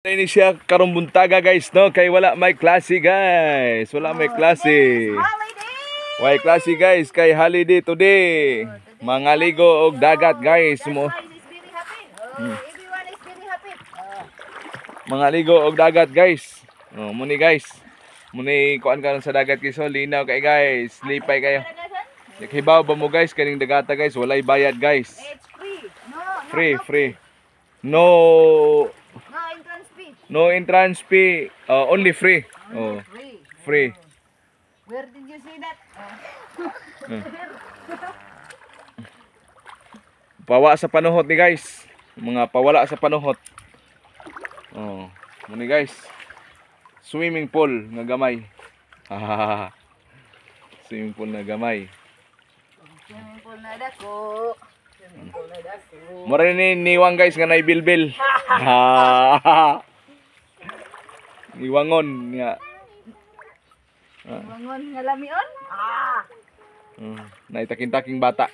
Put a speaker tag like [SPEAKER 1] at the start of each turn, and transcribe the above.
[SPEAKER 1] Ni siya karong buntaga, guys, no, kay wala may klase, guys. Wala may klase.
[SPEAKER 2] Holiday!
[SPEAKER 1] Way klase, guys, kay holiday today. Mga ligo og dagat, guys mo.
[SPEAKER 2] That's why is very happy. Oh, everyone is very happy. Oh.
[SPEAKER 1] Mga ligo og dagat, guys. Oh, muni, guys. Muni kuan karon sa dagat, guys. So linaw kay, guys. Lipay kayo. Naghibaw ba mo, guys, kaning dagata, guys, walay bayad, guys.
[SPEAKER 2] It's free. No,
[SPEAKER 1] Free,
[SPEAKER 2] no,
[SPEAKER 1] free. No.
[SPEAKER 2] No entrance fee.
[SPEAKER 1] No entrance fee. Only free. Oh,
[SPEAKER 2] Free.
[SPEAKER 1] Free.
[SPEAKER 2] Where did you see that? Oh.
[SPEAKER 1] Pawa sa panuhot ni, guys. Mga pawala sa panuhot. Oh, muni, guys. Swimming pool nga gamay. Swimming pool na gamay.
[SPEAKER 2] Swimming pool na dako. Swimming pool na dako.
[SPEAKER 1] Mura ni niwang, guys, nga naibilbil. Niwangon nga.
[SPEAKER 2] Bangon nga lamion? Ah.
[SPEAKER 1] Naitaking-taking bata.